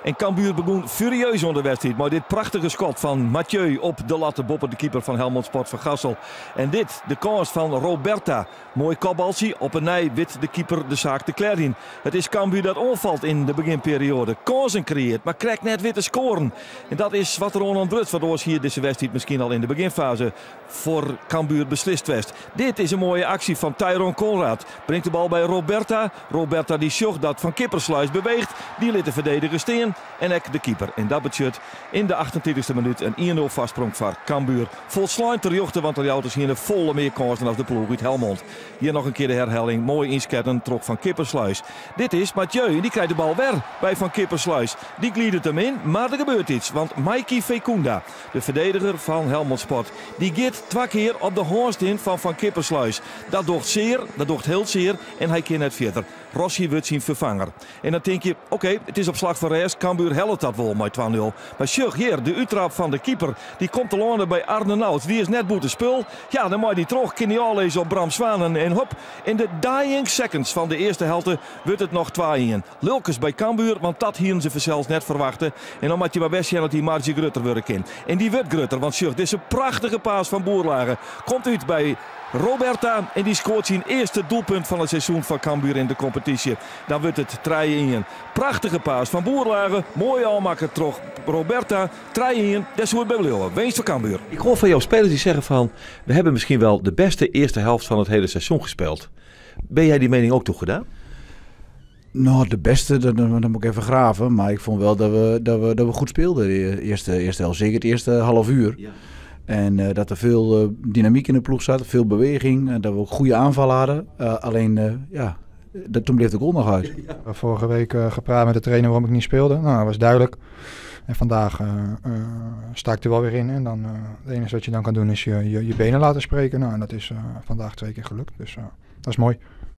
En Cambuur begûn furieus oan de wedstriid mei dit prachtige skot fan Mathieu op de latte boppe de keeper fan Helmond Sport van Gassel. En dit, de kâns fan Roberta. Moai kopbaltsje, op 'e nij wit de keeper de saak te klearjen. It is Cambuur dat oanfalt yn de begjinperioade. Kânsen kreëarret, mar krekt net wit te skoaren. En dat is wat der oan ûntbruts, want oars hie dizze wedstriid miskien al yn de begjinfaze foar Cambuur beslist west. Dit is in moaie aksje fan Tyrone Conraad. Bringt de bal by Roberta. Roberta dy sjocht dat Van Kippersluis beweecht. Dy lit de ferdediger stean en ek de keeper. En dat betsjut yn de 38e minút in 1-0 foarsprong foar Cambuur. Folslein terjochte, want de Ljouwerters hiene folle mear kânsen as de ploech út Helmond. Hjir noch in kear de herhelling, moai ynsketten troch Van Kippersluis. Dit is Mathieu en dy krijt de bal wer by Van Kippersluis. Dy glidet him yn, mar der gebeurt iets, want Mikey Fekunda, de ferdediger fan Helmond Sport, dy giet twa kear op de hânstin fan Van Kippersluis. Dat docht sear, dat docht hiel sear en hy kin net fierder. Rossi wurdt syn ferfanger. En dan tink je, oké, it is op slach fan rêst, Cambuur hellet dat wol mei 2-0. Mar sjoch hjir, de úttrap fan de keeper, dy komt telâne by Arne Nouts. Dy is net bûtenspul. Ja, dan mei dy troch, kin dy ôflizze op Bram Zwanen en hop, yn de dying seconds fan de earste helte wurdt it noch 2-1. Lilkens by Cambuur, want dat hienen se fansels net ferwachte. En dan moat je mar bêst sjen oft dy marzje grutter wurde kin. En dy wurdt grutter, want sjoch, dizze prachtige pass fan Boerlage komt út by Roberta en dy skoart syn earste doelpunt fan it seizoen foar Cambuur yn de kompetysje. Dan wurdt it 3-1. Prachtige pass fan Boerlage, moai ôfmakke troch Roberta. 3-1, dêr soe it by bliuwe. Winst foar Cambuur. Ik hoor van jouw spelers die zeggen van, we hebben misschien wel de beste eerste helft van het hele seizoen gespeeld. Ben jij die mening ook toegedaan? Nou, de beste, dat moet ik even graven. Maar ik vond wel dat we goed speelden de eerste helft. Zeker het eerste half uur. En dat er veel dynamiek in de ploeg zat, veel beweging. En dat we ook goede aanvallen hadden. Alleen, ja, toen bleef de goal nog uit. Ja. Vorige week gepraat met de trainer waarom ik niet speelde. Nou, dat was duidelijk. En vandaag sta ik er wel weer in. En dan het enige wat je dan kan doen is je benen laten spreken. Nou, en dat is vandaag twee keer gelukt. Dus dat is mooi.